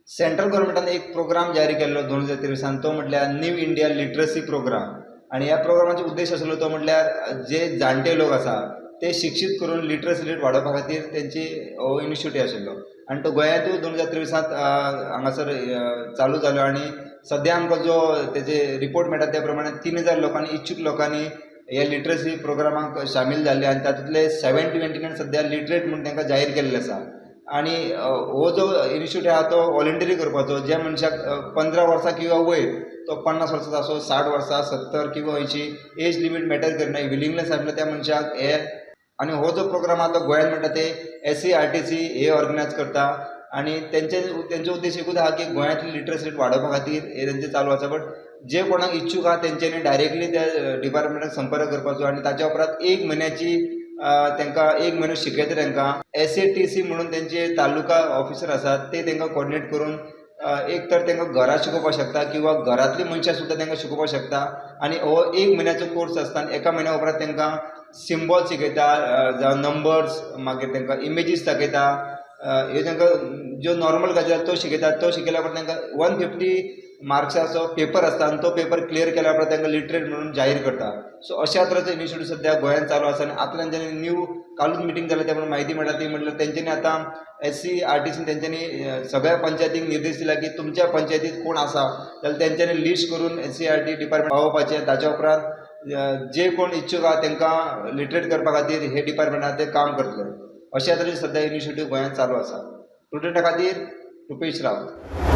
Central गव्हर्मेंटान एक programme जारी केल्लो 2023आन, तो म्हटल्यार न्यू इंडिया लिटरसी प्रोग्राम. आनी ह्या प्रोग्रामाचो उद्देश आसलो तो म्हटल्यार जे जाणटे लोक आसा ते शिक्षीत करून लिटरसी रेट वाडोवपा खातीर तेंची हो इनिशिएटीव आशिल्लो. आनी तो गोंयांतूय 2023आंत हांगासर चालू जालो आनी सद्या आमकां जो तेजे रिपोर्ट मेळटा त्या प्रमाणे 3000 लोकांनी, इच्छूक लोकांनी ह्या लिटरसी प्रोग्रामाक सामील जाल्ले आनी तातूंतले 729 सद्या लिटरेट म्हूण तांकां जाहीर केल्लें आसा. आनी हो जो इनिशिएटीव आहा तो वॉलंटरी करपाचो. ज्या मनशाक 15 वर्सां किंवा वयर, तो 50 वर्सांचो आसूं, 60 वर्सां, 70 किंवा 80, एज लिमीट मॅटर करना, विलिंगनेस आसल्यार त्या मनशाक हे. आनी हो जो प्रोग्राम आहा तो गोंयांत म्हणटा ते एससीईआरटी हे ऑर्गनायज करता आनी तेंचो उद्देश एकूच आहा की गोंयांतली लिटरसी रेट वाडोवपा खातीर हे तेंचें चालू आसा. बट जे कोणाक इच्छूक आहा तेंच्यांनी डायरेक्टली त्या डिपार्टमेंटाक संपर्क करपाचो आनी ताच्या उपरांत एक म्हयन्याची तांकां, एक म्हयनो शिकयता तांकां. एसएटीसी म्हणून तेंचे तालुका ऑफिसर आसात, ते तांकां कोऑर्डिनेट करून एक तर तांकां घरा शिकोवपाक शकता किंवा घरांतलीं मनशां सुद्दां तांकां शिकोवपाक शकता. आनी हो एक म्हयन्याचो कोर्स आसता आनी एका म्हयन्या उपरांत तांकां सिम्बॉल शिकयता, जावं नंबर्स, मागीर तांकां इमेजीस दाखयता, ह्यो तांकां ज्यो नॉर्मल गजाल त्यो शिकयता. तो शिकयल्या उपरांत तांकां 150 मार्क्साचो पेपर आसता आनी तो पेपर क्लियर केल्या उपरांत तांकां लिटरेट म्हणून जाहीर करता. सो अशा तरेचो इनिशिएटीव सद्या गोंयांत चालू आसा. आनी आतां तेंच्यांनी न्यू कालूच मिटींग जाल्या, त्या प्रमाणे म्हायती मेळटा ती म्हटल्यार तेंच्यांनी आतां एससीईआरटीसीन तेंच्यांनी सगळ्या पंचायतींक निर्देश दिला की तुमच्या पंचायतीत कोण आसा जाल्यार तेंच्यांनी लिस्ट करून एससीईआरटी डिपार्टमेंट पावोवपाचें. ताच्या उपरांत जे कोण इच्छूक आहा तांकां लिटरेट करपा खातीर हे डिपार्टमेंट आहा ते काम करतले. अशा तरेन सद्या इनिशिएटीव गोंयांत चालू आसा. प्रुडंटा खातीर रुपेश रावत.